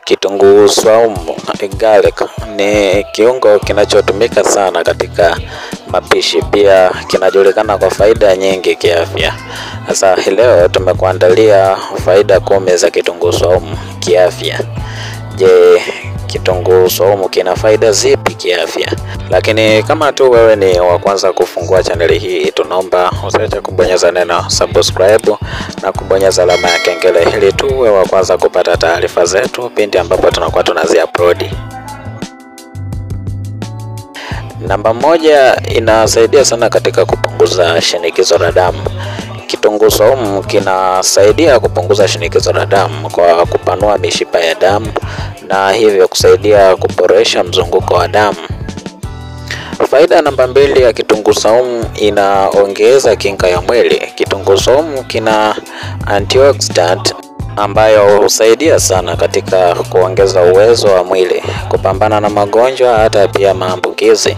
Kitunguu swaumu garlic ni kiungo kinachotumika sana katika mapishi, pia kinajulikana kwa faida nyingi kiafya. Sasa leo tumekuandalia faida 10 za kitunguu swaumu kiafya. Je, kitunguu swaumu kina faida zipi kiafya? Lakini kama tu wewe ni wa kwanza kufungua chaneli hii, tunaomba usiache kubonyeza neno subscribe na kubonyeza alama ya kengele ili tu wewe wa kwanza kupata taarifa zetu pindi ambapo tunakuwa tunazi-upload. Namba 1, inasaidia sana katika kupunguza shinikizo la damu. Kitunguu swaumu kinasaidia kupunguza shinikizo la damu kwa kupanua mishipa ya damu na hivyo kusaidia kuboresha mzunguko wa damu. Faida namba 2 ya kitunguu swaumu, inaongeza kinga ya mwili. Kitunguu swaumu kina antioxidant ambayo husaidia sana katika kuongeza uwezo wa mwili kupambana na magonjwa hata pia maambukizi.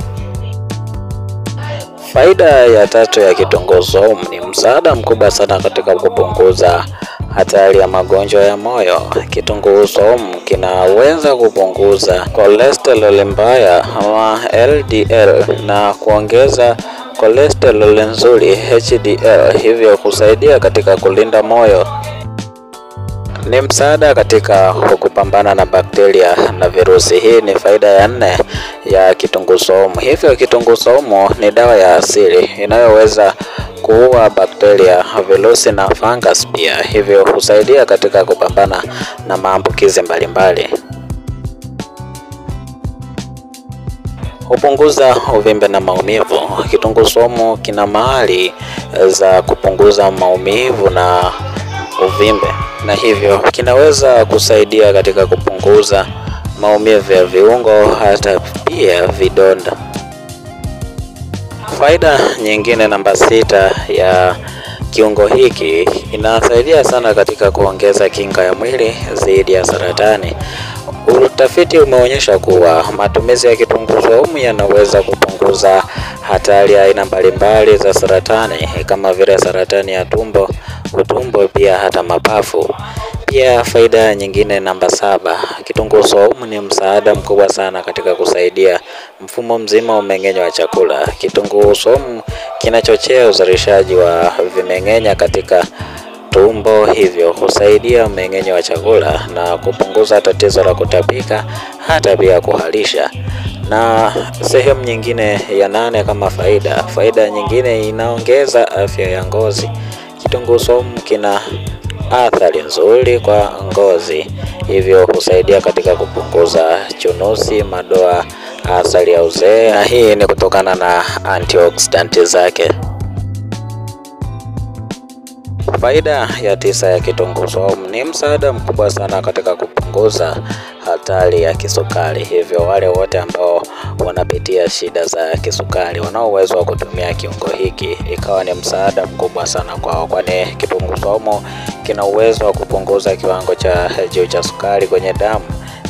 Faida ya 3 ya kitunguu swaumu ni msaada mkubwa sana katika kupunguza hatari ya magonjwa ya moyo. Kitunguu swaumu kinaweza kupunguza cholesterol mbaya ama LDL na kuongeza cholesterol nzuri HDL, hivyo kusaidia katika kulinda moyo. Ni msaada katika kupambana na bakteria na virusi. Hii ni faida ya 4 ya kitunguu swaumu. Hivyo kitunguu swaumu ni dawa ya asili inayoweza kuua bakteria, virusi na fungus pia, hivyo husaidia katika kupambana na maambukizi mbalimbali. Hupunguza uvimbe na maumivu. Kitunguu swaumu kina mahali za kupunguza maumivu na uvimbe, na hivyo kinaweza kusaidia katika kupunguza maumivu ya viungo hata pia vidonda. Faida nyingine namba 6 ya kiungo hiki, inasaidia sana katika kuongeza kinga ya mwili dhidi ya saratani. Utafiti umeonyesha kuwa matumizi ya kitunguu swaumu yanaweza kupunguza hatari ya aina mbalimbali za saratani kama vile saratani ya tumbo, utumbo, pia hata mapafu. Pia faida nyingine namba 7, kitunguu swaumu ni msaada mkubwa sana katika kusaidia mfumo mzima wa mmeng'enyo wa chakula. Kitunguu swaumu kinachochea uzalishaji wa vimeng'enya katika tumbo, hivyo husaidia mmeng'enyo wa chakula na kupunguza tatizo la kutapika hata pia kuharisha. Na sehemu nyingine ya 8 kama faida, faida nyingine inaongeza afya ya ngozi. Kitunguu swaumu kina athari nzuri kwa ngozi, hivyo husaidia katika kupunguza chunusi, madoa, athari ya uzee, na hii ni kutokana na antioxidant zake. Faida ya 9 ya kitunguu swaumu ni msaada mkubwa sana katika kupunguza hatari ya kisukari. Hivyo wale wote ambao wanapitia shida za kisukari wanao uwezo wa kutumia kiungo hiki, ikawa ni msaada mkubwa sana kwao, kwani kitunguu swaumu kina uwezo wa kupunguza kiwango cha juu cha sukari kwenye damu,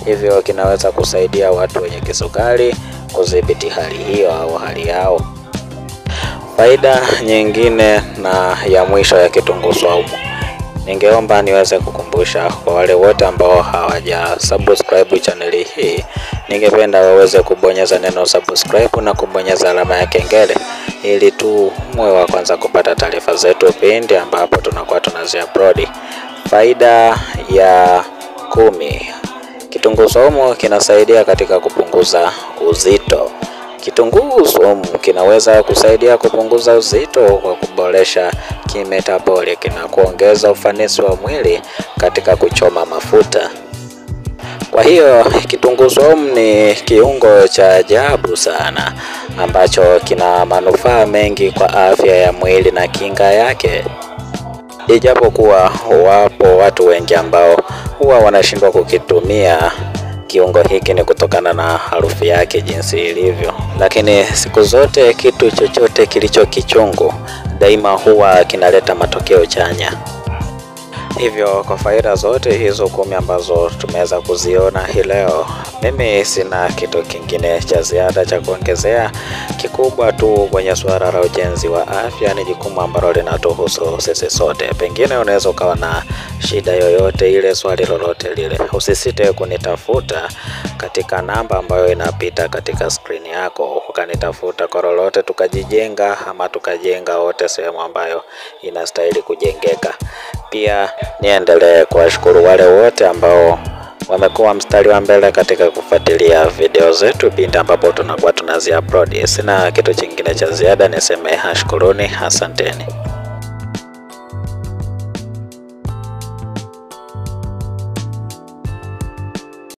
hivyo kinaweza kusaidia watu wenye kisukari kudhibiti hali hiyo au hali yao. Faida nyingine na ya mwisho ya kitunguu swaumu, ningeomba niweze kukumbusha kwa wale wote ambao hawaja subscribe chaneli hii, ningependa waweze kubonyeza neno subscribe na kubonyeza alama ya kengele ili tu muwe wa kwanza kupata taarifa zetu pindi ambapo tunakuwa tunazi-upload. Faida ya 10, kitunguu swaumu kinasaidia katika kupunguza uzito. Kitunguu swaumu kinaweza kusaidia kupunguza uzito kwa kuboresha kimetabolic na kuongeza ufanisi wa mwili katika kuchoma mafuta. Kwa hiyo kitunguu swaumu ni kiungo cha ajabu sana ambacho kina manufaa mengi kwa afya ya mwili na kinga yake. Ijapokuwa wapo watu wengi ambao huwa wanashindwa kukitumia kiungo hiki ni kutokana na harufu yake jinsi ilivyo, lakini siku zote kitu chochote kilicho kichungu daima huwa kinaleta matokeo chanya. Hivyo kwa faida zote hizo 10 ambazo tumeweza kuziona hii leo, mimi sina kitu kingine cha ziada cha kuongezea. Kikubwa tu kwenye suala la ujenzi wa afya ni jukumu ambalo linatuhusu sisi sote. Pengine unaweza ukawa na shida yoyote ile, swali lolote lile, usisite kunitafuta katika namba ambayo inapita katika skrini yako, ukanitafuta kwa lolote, tukajijenga ama tukajenga wote sehemu ambayo inastahili kujengeka. Pia niendelee kuwashukuru wale wote ambao wamekuwa mstari wa mbele katika kufuatilia video zetu pindi ambapo tunakuwa tunazi upload. Sina kitu kingine cha ziada, niseme ashukuruni, asanteni.